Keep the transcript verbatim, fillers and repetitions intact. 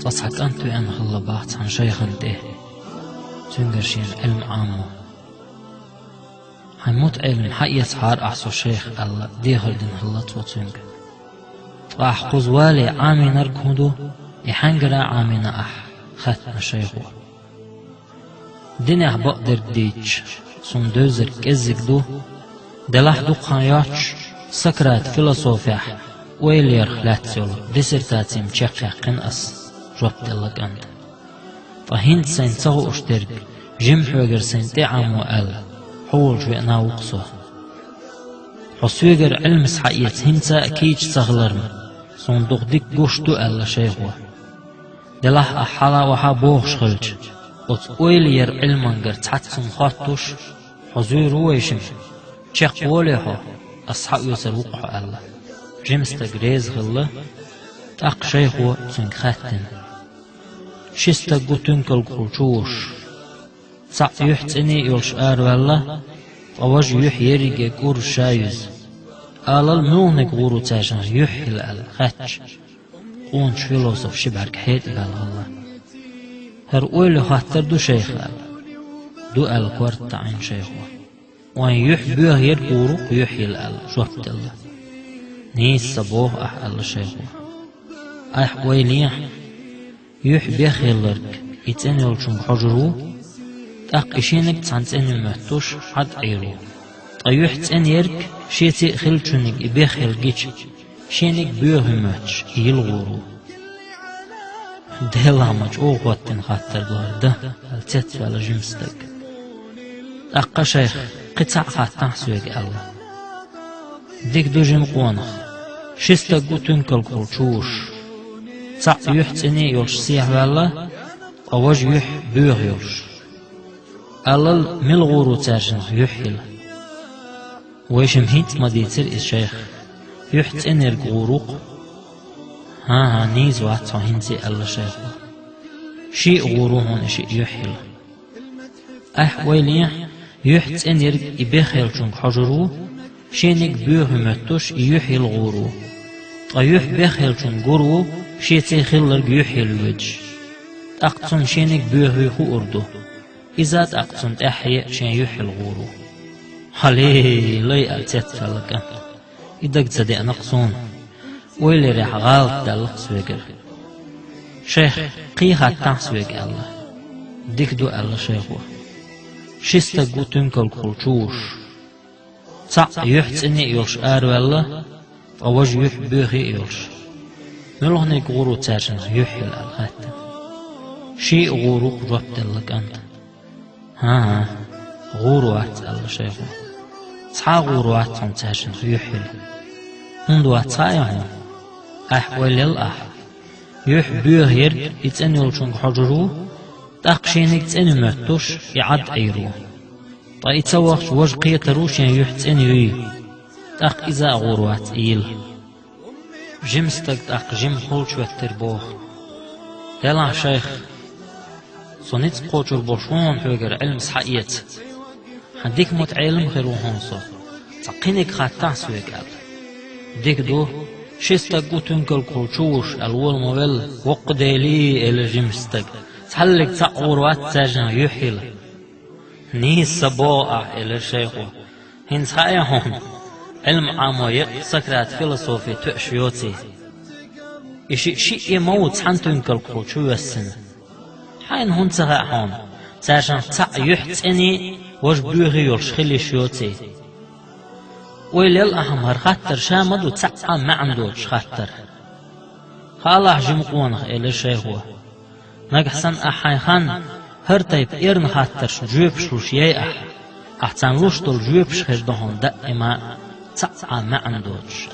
Ткъа цхьа кӀант веана хилла бах цхьан шайхана тӀе, цуьнгара шена Ӏилма Ӏамо. «Хьайн мутаӀелим хьаэцахьара ахь со, шайх», — аьлла, дехар дина хилла цо цуьнга. «Ткъа ахь кхуза вале Ӏамийнарг хӀун ду, и хьаьнгара Ӏамийна ахь?» — хаьттина шайхо. «Динехь бакъдерг дийцча, суна девзарг кӀеззиг ду, делахь дукха хан йоццуш, Сократа философехь ойла ярх лаьцна йолу диссертаци-м чекхъяьккхина ас», — жоп делла кӀанта. «Ткъа хӀинца сайна ца хууш дерг жима хьоьгара сайна тӀе Ӏамо аьлла, хьо волчу веана ву-кх со. Хьо соьгара Ӏилмас хьаэца хӀинца а кийча ца хиларна, суна дукха дика гуш ду», — аьлла шайхо. «Делахь ахь хьала-охьа бохуш хилча, оцу ойла яран Ӏилмангара цхьаццанна хоттуш, хьо зуьйр ву, вайшимма? Чекхволий хьо, ас схьаоьцур ву-кх хьо», — аьлла. Жима стаг реза хилла, тӀаккха шайхо цуьнга хаьттина: «Ши стаг ву туьнкалгахула чу вуш. Цхьаъ юьхь цӀене а йолуш араваьлла, ткъа важа юьхь ерриге кӀур ша юьзу. Алал, муьлханиг гӀур ву цаьршинах юьхь хила?» — аьлла хаьттича, къоначу философ ши бӀаьрг хьетӀаваьлла хилла. «ХӀара ойла йо хаттар ду, шайх?» — аьлла. «Ду», — аьлла корта таӀийна шайхо. «Вайн юьхь боьха ерг гӀур ву-кх юьхь хила», — аьлла жоп делла. «Нийса ца боху ахь», — аьлла шайхо. «Ахь ойла ехьа, юьхь бех хилларг и цӀена йолчуьнга хьожур ву, тӀаккха и шениг цхьана цӀена моьттуш Ӏад Ӏийр ву. Ткъа юьхь цӀена ерг шеца а хиллачуьниг и бех хила гича, шениг боьха моьттуш и йила гӀур ву». «Делахь ма чӀогӀа хӀоттийна хаттар ду хӀара дан», — аьлла цецваьлла жима стаг. «ТӀаккха, шайх, кхин цхьаъ хаттахь соьга», — аьлла. «Дика ду, жима къонах. Ши стаг ву туьнкалгахула чу вуш. Цхьаъ юьхь цӀене а йолуш сехьаваьлла, ткъа важа юьхь боьха йолуш. Алал, мила гӀур ву цаьршинах юьхь хила?» «Вайшимма хӀинца а ма дийцира иза, шайх. Юьхь цӀена ерг гӀур ву-кх». «ХӀан-хӀа, нийса вац хьо хӀинца а», — аьлла шайхо. «Шиъ гӀур ву хьуна и шиъ юьхь хила». «Ахь ойла ехьа, юьхь цӀена ерг и бех хиллачуьнга хьожур ву, шениг боьха моьттуш и юьхь йила гӀур ву. Ткъа юьхь бех хиллачуьнга гур ву, шеца а хилларг юьхь хила воьдуш. ТӀаккха цунна шениг боьхий хуур ду. Иза а тӀаккха цунна тӀаьххье а шен юьхь хила гӀур ву». «Хьалий-лай», — аьлла цецваьлла кӀанта. «И дага ца деана-кх суна. Ойла ярехь гӀалат даьлла-кх соьгара. Шайх, кхин хаттахь соьга», — аьлла. «Дика ду», — аьлла шайхо. «Ши стаг ву туьнкалгахула чу вуш. Цхьаъ юьхь цӀене а йолуш араваьлла, ткъа важа юьхь боьха а йолуш. Муьлханиг гӀур ву цаьршинах юьхь хила?» — аьлла хаьттина. «Шиъ гӀур ву-кх», — жоп делла кӀанта. «ХӀан-хӀа, гӀур вац», — аьлла шайхо. «Цхьа а гӀур вац хьуна цаьршинах юьхь хила. ХӀунда вац хаьий хьуна? Ахь ойла елла ахь. Юьхь боьха ерг и цӀена йолчуьнга хьожур ву, тӀаккха шениг цӀена моьттуш и Ӏад Ӏийр ву. Ткъа и ца вахча важа кхетар ву шен юьхь цӀена юй. ТӀаккха иза а гӀур вац и йила». Жима стаг тӀаккха жимма хулчахӀоьттира боху: «Делахь, шайх, со ницкъ кхочур болуш ву хьуна хьоьгара Ӏилмас хьаэца. Хьан дика мутаӀелим хир ву хьуна со. Цхьа кхиниг хаттахь соьга», — аьлла. «Дика ду, ши стаг ву туьнкалгахула чу вуш», — аьлла, вола ма велла. «Воккха Делий», — элира жима стага, — «цхьаллиг цхьаъ гӀур вац цаьршинах юьхь хила». «Нийса ца боху ахь», — элира шайхо. «ХӀинца хаьий хьуна, Ӏилма Ӏамо еккъа Сократа философи тоьаш йоций? И шиъ шиъ а ма ву цхьана туьнкалгахула чу воьссина. Хьайна хӀунда ца хаьа хьуна, цаьршинах цхьаъ юьхь цӀене а, важа боьха а йолуш хила йиш йоций?» «Ойла елла ахь-м, хӀара хаттар ша ма ду цхьа а маьӀна доцуш хаттар». «Хаалахь, жима къонах», — элира шайхо. «Нагахь санна ахь хьайн хан хӀара тайпа эрна хаттаршна жоьпаш луш яй ахь, ахь царна луш долу жоьпаш хир ду хьуна даима а цхьа а маьӀна доцуш».